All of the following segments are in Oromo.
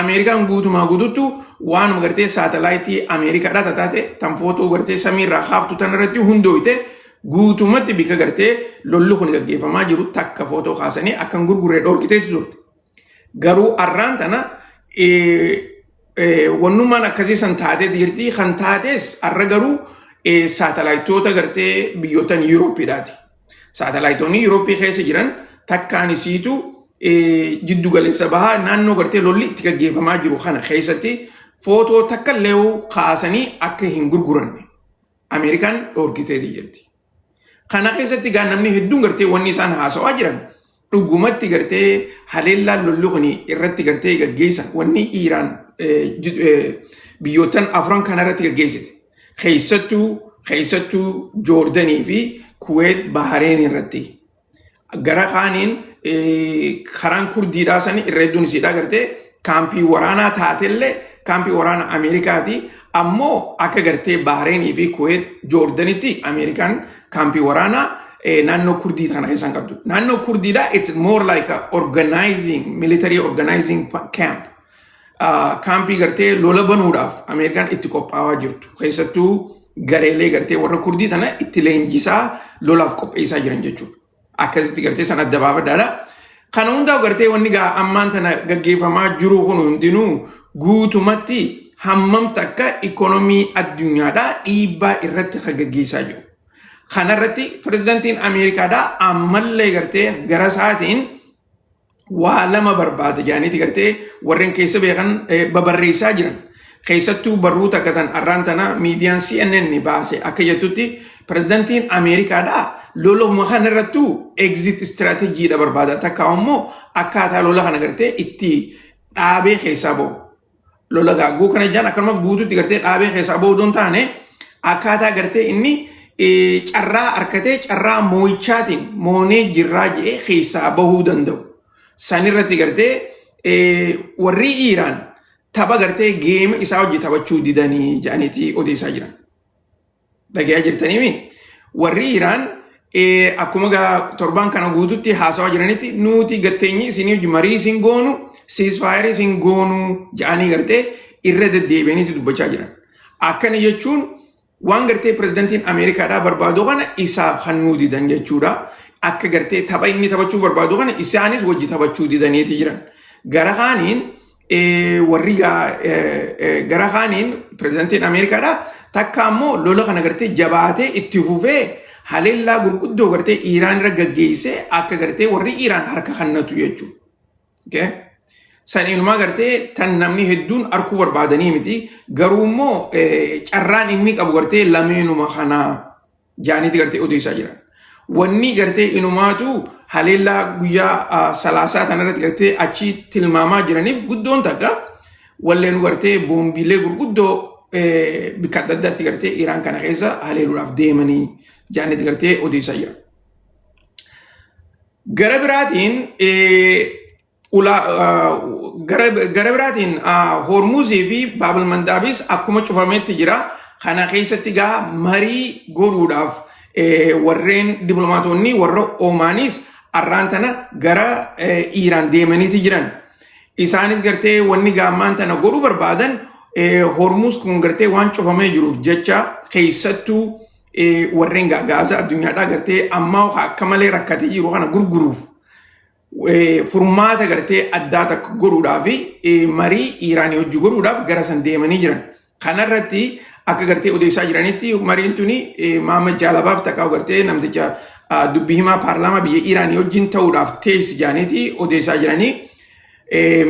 Ameerikaan guutumaa guututtu waanuma gartee saatalaayitii Ameerikaadhaa tataate tan footoo gartee samiirraa haaftu tan irratti hundooyte guutumatti bika gartee lolli kun gaggeeffamaa jiru takka footoo kaasanii akka hin gurgurree dhorkiteetu turte. Garuu arraan tana wannummaan akkasii san taatee jirti. Kan taates arra garuu saatalaayitoota gartee biyyootan Yuurooppiidhaati. Saatalaayitoonni Yuurooppii keessa jiran takkaan isiitu jiddu galeessa bahaa naannoo gartee lolli itti gaggeeffamaa jiru kana keessatti footoo takka illee kaasanii akka hin gurguranne Ameerikaan dhorkiteeti jirti. Kana keessatti gaa namni hedduun gartee wanni isaan haasawaa jiran dhugumatti gartee haleellaan lolli kun irratti gartee gaggeessan wanni Iiraan biyyoottan afran kana irratti gaggeessite. Keessattuu Joordanii fi Kuweet, Bahareen irratti. Gara kaaniin karaan Kurdiidhaa sani irra hedduun isiidhaa gartee kaampii waraanaa taatellee kaampii waraana Ameerikaati. Ammoo akka gartee Bahareenii fi Kuweet, Joordanitti Ameerikaan kaampii waraanaa naannoo Kurdii kana keessaa hin qabdu. Naannoo Kurdiidhaa it's more like a organizing, military organizing camp. Kaampii gartee lola banuudhaaf Ameerikaan itti qophaa'aa jirtu. Keessattuu gareelee gartee warra Kurdii tana itti leenjisaa lolaaf qopheessaa jiran jechuudha. Akkasitti gartee san adda baafadhaadha. Kana hundaaf gartee wanni gaa ammaan tana gaggeeffamaa jiru kun hundinuu guutumatti hammam takka ikoonomii addunyaadhaa dhiibbaa irratti kan gaggeessaa jiru. Kanarratti pirezidantiin Ameerikaadhaa ammallee gartee gara isaatiin waa lama barbaada jedhaniiti gartee warreen keessa beekan babarreessaa jiran. Keessattuu barruu takka tan arraan tana miidiyaan CNN baase akka jettutti pirezidantiin Ameerikaadhaa loluma kana irrattuu exit strategydha barbaada. Takka immoo akkaataa lola kana gartee itti dhaabee keessaa bahu. Lola gaagguu kana jaan akkanuma guutuutti gartee dhaabee keessaa bahuu osoo hin taane akkaataa gartee inni carraa harkatee carraa moo'ichaatiin moonee jirraa jedhee keessaa bahuu danda'u. Sanirratti gartee warri Iiraan tapha gartee game isaa hojii taphachuu didanii jedhaniiti odeessaa jiran. Dhagayaa jirtaniimi? Warri Iiraan akkuma gaa torbaan kana guututti haasawaa jiranitti nuti gatteenyi isinii hojii marii isin goonu, ceasefire isin goonu jedhanii gartee irra deddeebi'aniiti dubbachaa jiran. Akkana jechuun waan gartee pirezidantiin Ameerikaadhaa barbaadu kana isaaf hannuu didan jechuudha. Akka gartee tapha inni taphachuu barbaadu kana isaanis wajji taphachuu didaniiti jiran. Gara kaaniin warri gara kaaniin pirezidantiin Ameerikaadhaa takka ammoo lola kana gartee jabaatee itti fufee haleellaa gurguddoo gartee Iiraan irra gaggeessee akka gartee warri Iiraan harka kennatu jechuudha. Okay? Saniinumaa gartee tan namni hedduun arkuu barbaadanii miti. Garuu immoo carraan inni qabu gartee lameenuma kana jaaniiti gartee odeessaa jiran. Wanni gartee inumaatu haleellaa guyyaa Salaasaa kanarratti gartee achi tilmaamaa jiraniif guddoon takka walleenu gartee boombiilee gurguddoo bikka adda addaatti gartee Iraan kana keessa haleeluudhaaf deemanii jaaniiti gartee odeessaa jiran. Gara biraatiin gara biraatiin Hormuzii fi Baabul Mandaabis akkuma cufametti jira. Kana keessatti gaa marii godhuudhaaf warreen diplomaatonni warra Oomaanis arraan tana gara Iiraan deemaniiti jiran. Isaanis gartee wanni gaammaan tana godhuu barbaadan Hormuz kun gartee waan cufamee jiruuf jecha keessattuu warreen Gaazaa addunyaadhaa gartee ammaa akka malee rakkatee jiru kana gurguruuf furmaata gartee addaa takka godhuudhaa fi marii Iiraanii hojii godhuudhaaf gara san deemanii jiran. Kanarratti akka gartee odeessaa jiranitti mariin tuni Maamad Jaalabaaf takka gartee namticha dubbii himaa paarlaamaa biyya Iiraanii wajjin ta'uudhaaf teessi jaaniiti odeessaa jiranii.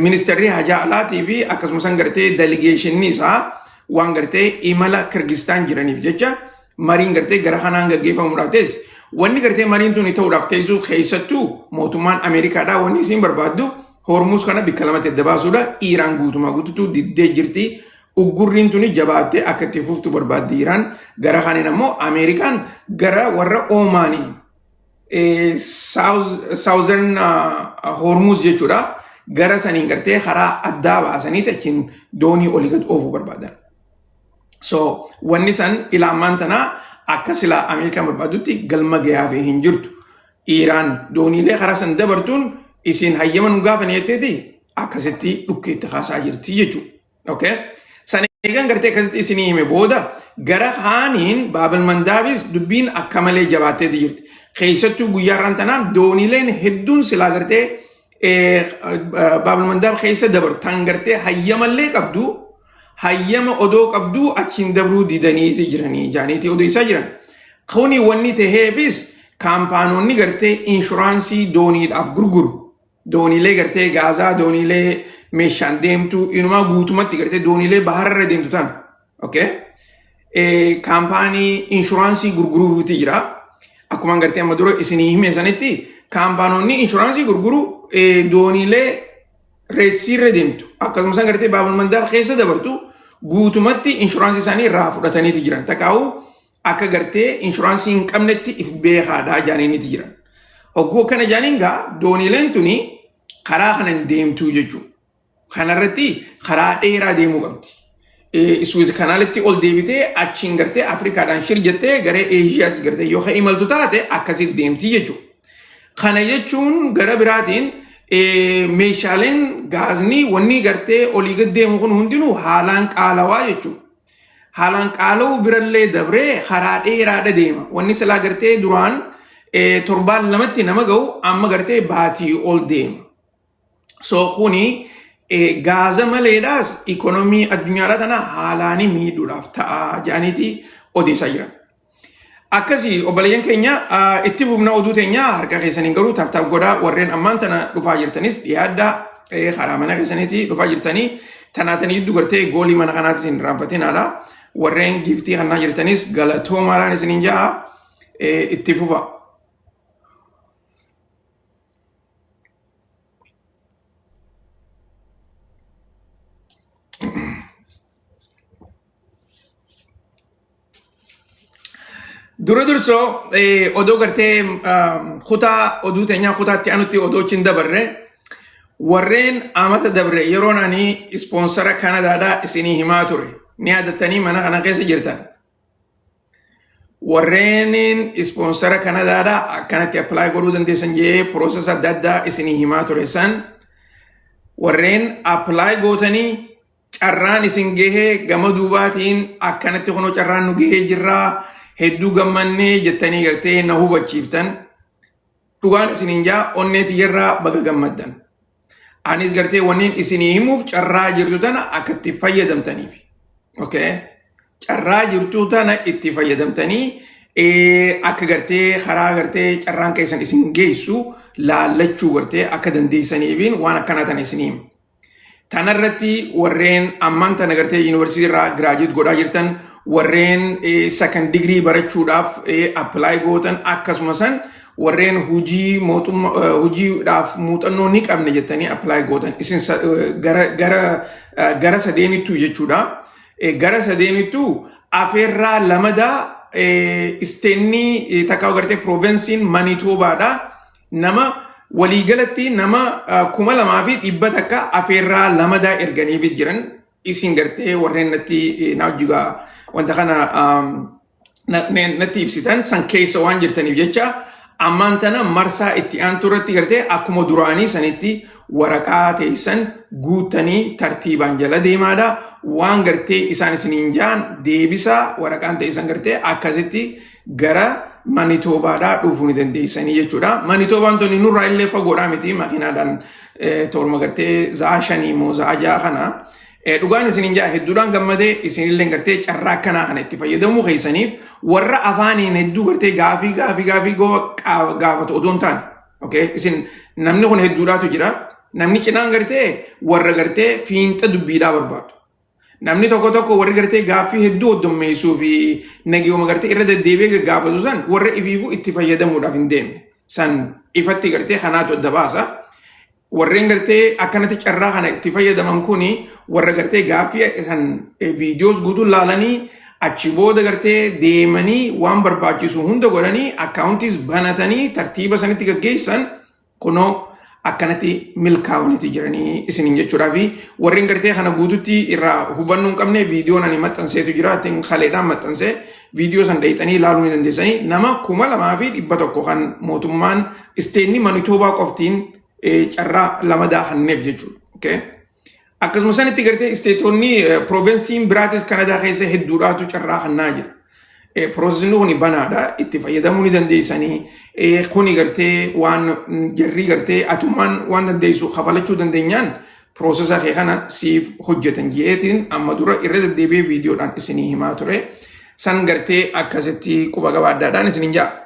Ministeerri hajaa alaatii fi akkasumas gartee delegationni isaa waan gartee imala Kirgistaan jiraniif jecha mariin gartee gara kanaan gaggeeffamuudhaaf teessi. Wanni gartee mariin tuni ta'uudhaaf teessuuf keessattuu mootummaan Ameerikaadhaa wanni isiin barbaaddu Hormuz kana bikka lamatti adda baasuudha. Iiraan guutumaa guututu diddee jirti. Uggurriin tuni jabaattee akka itti fuftu barbaaddi Iiraan. Gara kaaniin ammoo Ameerikaan gara warra Oomaanii Southern Hormuz jechuudha. Gara saniin gartee karaa addaa baasanii achiin doonii olii gad oofuu barbaadan. So wanni san ilaamaan tanaa akka silaa Ameerikaan barbaadutti galma gahaa fi hin jirtu. Iiraan dooniilee karaa san dabartuun isin hayyama nu gaafan jetteeti. Akkasitti dhukkeetti kaasaa jirti jechuudha. Okay? Sana eegan gartee akkasitti isinii hime booda gara haaniin Baabel Mandaabis dubbiin akka malee jabaatteeti jirti. Keessattuu guyyaa irraan tanaa dooniileen hedduun silaa gartee Baabel Mandaab keessa dabartan gartee hayyamallee qabdu hayyama odoo qabduu achiin dabruu didaniiti jiranii jaaniiti odeessaa jiran. Kuni wanni taheefis kaampaanonni gartee inshuraansii dooniidhaaf gurguru. Dooniilee gartee gaazaa, dooniilee meeshaan deemtu, inumaa guutumatti gartee dooniilee bahararra deemtu tana. Okay? Kaampaanii inshuraansii gurguruuti jira. Akkuma gartee amma dura isinii hime sanitti kaampaanonni inshuraansii gurguru dooniilee Red Sea irra deemtu akkasumas gartee Baabul Mandaab keessa dabartu guutumatti inshuraansii isaanii irraa fudhataniiti jiran. Takaa'u akka gartee inshuraansii hin qabnetti if beekaadhaa jaaniiniiti jiran. Hogguu akkana jaaniin gaa dooniileen tuni karaa kanan deemtuu jechuudha. Kanarratti karaa dheeraa deemuu qabdi. Suwiz kanaalitti ol deebitee achiin gartee Afrikaadhaan shir jettee gara Eeshiyaattis gartee yoo imaltu taate akkasitti deemti jechuudha. Kana jechuun gara biraatiin meeshaaleen gaazni wanni gartee olii gad deemu kun hundinuu haalaan qaalawaa jechuudha. Haalaan qaala'uu birallee dabree karaa dheeraadha deema. Wanni silaa gartee duraan torbaan lamatti nama ga'u amma gartee baatii ol deema. So kuni gaaza maleedhaas ikonomii addunyaadhaa tana haalaanii miidhuudhaaf ta'a jedhaniiti odeessaa jiran. Akkasii obboleeyyan keenya, itti fufna oduu teenya. Harka keessaniin garuu tap tap godhaa. Warreen ammaan tana dhufaa jirtanis dhiyaadhaa, karaa mana keessaniitii dhufaa jirtanii tanaatanii gidduu gartee goolii mana kanaatis hin irraanfatinaadha. Warreen giiftii kannaa jirtanis galatoomaadhaan isiniin ja'a, itti fufa. Dura dursoo odoo gartee kutaa oduu teenyaa kutaatti anutti odoo hin dabarre, warreen amata dabre yeroon ani ispoonsara Kanadaadhaa isinii himaa ture ni yaadattanii mana kana keessa jirtan. Warreen ispoonsara Kanadaadhaa akkanatti apply godhuu dandeessan jee process adda addaa isinii himaa ture san, warreen apply gootanii carraan isin gahee gama duubaatiin akkanatti kunoo carraan nu gahee jirraa, hedduu gammannee jettanii gartee na hubachiiftan, dhugaan isiniin jaa, onnee tiyyarraa baga gammaddan. Anis gartee wanneen isinii himuuf carraa jirtu tana akka itti fayyadamtaniif. Okay? Carraa jirtu tana itti fayyadamtanii akka gartee karaa gartee carraan keessan isin geessu laallachuu gartee akka dandeessaniifiin waan akkanaa tana isinii hima. Tanarratti warreen ammaan tana gartee yuunivarsiitii irraa graduate godhaa jirtan, warreen second degree barachuudhaaf apply gootan, akkasuma san warreen hojii mootummaa hojiidhaaf muuxannoo ni qabne jettanii apply gootan, isin gara gara gara sadeenittuu jechuudha. Gara sadeenittuu afeerraa lamadaa isteenni takkaa gartee piroovensiin Manitoobaadha. Nama waliigalatti nama 2100 afeerraa lamadaa erganiif jiran. Isin gartee warreen natti na hojii wanta kana natti ibsitan san keessa waan jirtaniif jecha, ammaan tana marsaa itti aantu irratti gartee akkuma duraanii sanitti waraqaa teessan guuttanii tartiibaan jala deemaadha. Waan gartee isaan isiniin jaan deebisaa, waraqaan teessan gartee akkasitti gara Manitoobaadhaa dhufuu ni dandeessanii jechuudha. Manitoobaan tuni nurraa illee fagoodhaa miti, makiinaadhaan tooruma gartee za'a 5 moo za'a 6 kana. Dhugaan isiniin jaa, hedduudhaan gammadee. Isinillee gartee carraa akkanaa kana itti fayyadamuu keessaniif, warra afaaniin hedduu gartee gaafii gaafii gaafii gaafatu odoo hin taane. Okay? Isin namni kun hedduudhaatu jira. Namni cinaan gartee warra gartee fiinxa dubbiidhaa barbaadu. Namni tokko tokko warri gartee gaaffii hedduu hoddommeessuu fi nageewuma gartee irra deddeebi'ee gaafatu san warra ifiifuu itti fayyadamuudhaaf hin deemne. San ifatti gartee kanaatu adda baasa. Warreen gartee akkanatti carraa kana itti fayyadaman kuni warra gartee gaaffii san viidiyoos guutuu laalanii, achi booda gartee deemanii waan barbaachisu hunda godhanii, akkaawuntiis banatanii tartiiba sanitti gaggeessan, kunoo akkanatti milkaa'aniiti jiranii isiniin jechuudhaa fi warreen gartee kana guututti irraa hubannoo hin qabne, viidiyoon ani maxxanseetu jira, ittiin kaleedhaan maxxansee, viidiyoo san dheeyxanii ilaaluu ni dandeessanii. Nama 2100 kan mootummaan isteenni Manitoobaa qoftiin carraa lamadaa hanneef jechuudha. Okay? Akkasuma sanitti gartee stateonni, provinceiin biraatis Kanadaa keessa hedduudhaatu carraa kannaa jira. Processni kun banaadha. Itti fayyadamuu ni dandeessanii. Kuni gartee waan jarri gartee atummaan waan dandeessu kafalachuu dandeenyaan processa kee kana siif hojjetan jeetiin amma dura irra deddeebi'ee viidiyoodhaan isinii himaa ture. San gartee akkasitti quba qabaaddaadhaan isinin jaa.